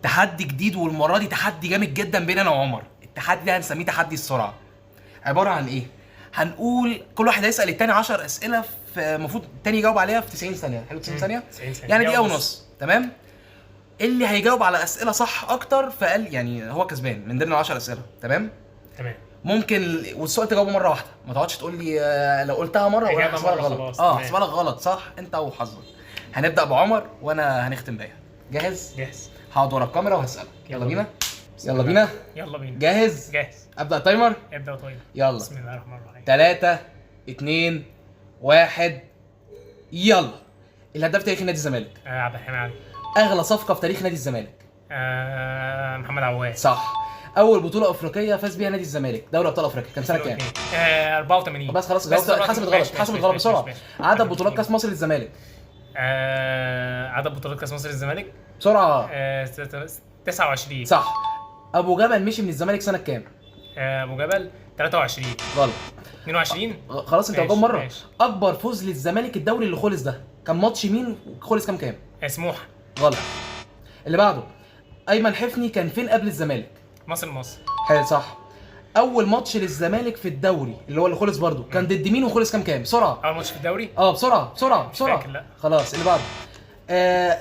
تحدي جديد، والمرة دي تحدي جامد جدا بين انا وعمر. التحدي ده هنسميه تحدي السرعه. عبارة عن ايه؟ هنقول كل واحد هيسال التاني 10 اسئله، في المفروض التاني يجاوب عليها في 90 ثانيه. حلو، 90 ثانيه. 90 ثانية. يعني دقيقة ونص، تمام. اللي هيجاوب على اسئلة صح اكتر فقال يعني هو كسبان من ضمن ال 10 اسئله، تمام؟ تمام. ممكن، والسؤال تجاوبه مرة واحده، ما تقعدش تقول لي لو قلتها مرة ولا إجابة هحسبها لك مرة غلط. خلاص، اه، تمام. هحسبها لك غلط. صح، انت وحظك. هنبدا بعمر وانا هنختم بيها. جاهز؟ جاهز. هقعد ورا الكاميرا وهسالك. يلا يلا بينا. بينا. يلا بينا. يلا بينا. جاهز؟ جاهز. ابدا timer. ابدا. طيب. يلا. بسم الله الرحمن الرحيم. 3 2 1 يلا. الهداف تاريخ نادي الزمالك؟ عبد الحليم علي. اغلى صفقة في تاريخ نادي الزمالك؟ محمد عواد. صح. اول بطوله افريقية فاز بيها نادي الزمالك، دوري ابطال افريقيا، كان سنة كام؟ 84. بس خلاص، بس جاوبت. 84. اتحسبت غلط. ماشي، اتحسبت ماشي، غلط. ماشي، بسرعه. ماشي. عدد بطولات كاس مصر للزمالك؟ عدد بطولات كاس مصر للزمالك. بسرعه. 29. صح. ابو جبل مشي من الزمالك سنة كام؟ ابو جبل 23. غلط. 22. خلاص، انت ماشي، جاوب مرة. ماشي. اكبر فوز للزمالك، الدوري اللي خلص ده، كان ماتش مين؟ خلص كام كام؟ سموحه. غلط. اللي بعده، ايمن حفني كان فين قبل الزمالك؟ مصر مصر. حلو، صح. اول ماتش للزمالك في الدوري اللي هو اللي خلص برضه، كان ضد مين وخلص كام كام؟ بسرعه. اول ماتش في الدوري. اه، بسرعة بسرعة مش بسرعه. فاكر، لا. خلاص، اللي بعده.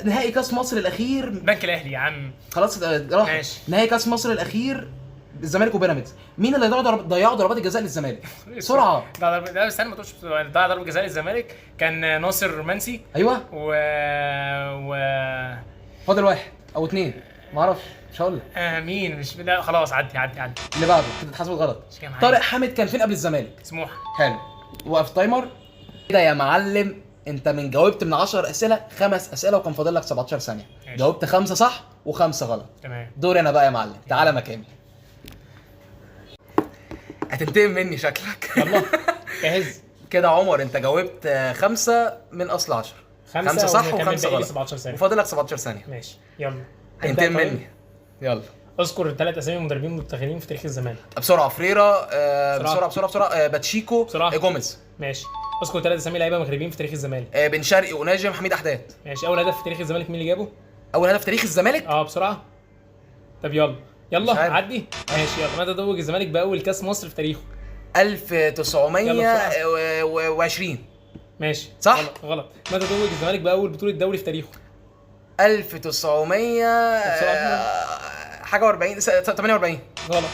نهائي كاس مصر الاخير. البنك الاهلي يا عم. خلاص، راح. ماشي. نهائي كاس مصر الاخير، الزمالك وبيراميدز، مين اللي ضيعوا ضربات الجزاء للزمالك؟ بسرعه. ده ضرب، ده استنى، ما تقولش. ده ضربه جزاء للزمالك كان ناصر منسي. ايوه. و و فاضل واحد او اثنين، ما اعرفش، مش هقول لك. مين؟ مش، لا خلاص، عدي عدي عدي. اللي بعده، كده اتحسبت غلط. مش كده معايا. طارق حامد كان فين قبل الزمالك؟ سموحه. حلو، وقف timer. كده يا معلم، انت من جاوبت من 10 اسئلة خمس اسئله، وكان فاضل لك 17 ثانيه. ماشي. جاوبت خمسة صح وخمسة غلط. تمام. دوري انا بقى يا معلم، تعالى مكاني. هتنتقم مني شكلك. يلا، جاهز. كده عمر، انت جاوبت خمسة من اصل 10. خمسة صح ونكمل وخمسة باقي غلط. 17 ثانية. وفاضل لك 17 ثانية. ماشي، يلا. هينتقم ابدأ طيب. مني، يلا. اذكر ثلاث اسامي مدربين متخيلين في تاريخ الزمالك. بسرعة، فريرا، بسرعة. بسرعة بسرعة بسرعة، باتشيكو. بسرعة. جوميز. ماشي. اذكر ثلاث اسامي لعيبة مغربيين في تاريخ الزمالك. بن شرقي وناجم حميد احداد. ماشي. اول هدف في تاريخ الزمالك مين اللي جابه؟ اول هدف في تاريخ الزمالك؟ اه، بسرعة. طب يلا يلا. مش عارف. عدي. ماشي، يلا. متى توج الزمالك باول كاس مصر في تاريخه؟ يلا. 1920. ماشي. صح؟ غلط غلط. متى توج الزمالك باول بطوله دوري في تاريخه؟ 1900 حاجة و40، 48. غلط.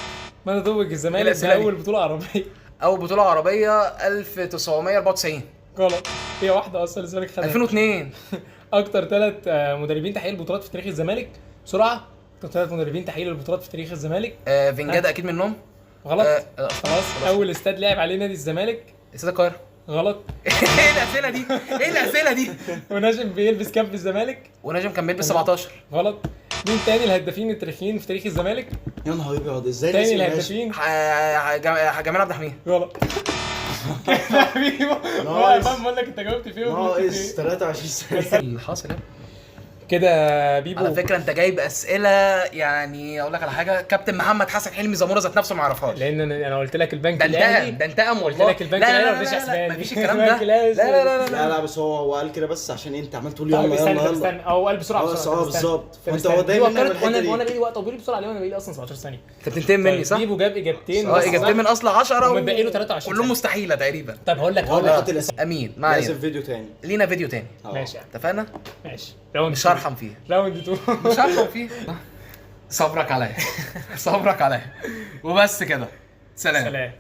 متى توج الزمالك الأسئلة دي؟ باول بطوله عربية؟ اول بطوله عربية 1994. غلط، هي واحدة اصلا الزمالك خدها. 2002. اكتر ثلاث مدربين تحقيق البطولات في تاريخ الزمالك، بسرعه. اكتر ثلاث مدربين تحقيق البطولات في تاريخ الزمالك. فنجادا اكيد منهم. غلط. خلاص. خلاص. اول استاد لعب عليه نادي الزمالك؟ استاد القاهره. غلط. ايه الاسئلة دي؟ ايه الاسئلة دي؟ ونجم بيلبس كام في الزمالك؟ ونجم كان بيلبس 17. غلط. مين تاني الهدافين التاريخيين في تاريخ الزمالك؟ يا نهار ابيض، ازاي تاني نسي ماشي. الهدافين. جمال عبد الحميد. غلط. كده يا حبيبي. ناقص. بقول لك انت جاوبت فيه وغلطت ناقص فيه. 23 ثانية. اللي حاصل يعني. كده بيبو. على فكرة انت جايب اسئله، يعني اقول لك على حاجه، كابتن محمد حسن حلمي زموره ذات نفسه ما يعرفهاش. لان انا قلت لك البنك ده انتقم. الاهلي. ده انتقم قلت والله. لك البنك لا الاهلي لا ما رضيش لا لا يحسبها لا لي. مفيش الكلام ده. البنك الأهلي. لا لا لا لا لا لا، بس هو قال كده بس عشان انت عمال تقول طيب يلا استنى، يلا طب يلا. استنى، هو قال بسرعة بسرعه. اه طب استنى. بالظبط. طب فانت استنى. هو دايما دي نعمل وقرت الحتة وانا دي. وانا بقالي وقت، وبيقولي بسرعة ليه وانا بقالي اصلا 17 ثانية. انت بتنتقم مني طيب، صح؟ بيبو جاب اجابتين اه بس اجابتين صح؟ من اصل 10. ومتبقي له 23 كلهم ثانية. مستحيلة تقريبا. طب هقول لك هو هقول اللي لك حط الاسئلة. امين ما لازم علينا. فيديو تاني. لينا فيديو تاني. ماشي. اتفقنا؟ ماشي، round. مش هرحم فيه. round 2. مش هرحم فيه. صبرك عليا، صبرك عليا، وبس كده. سلام. سلام.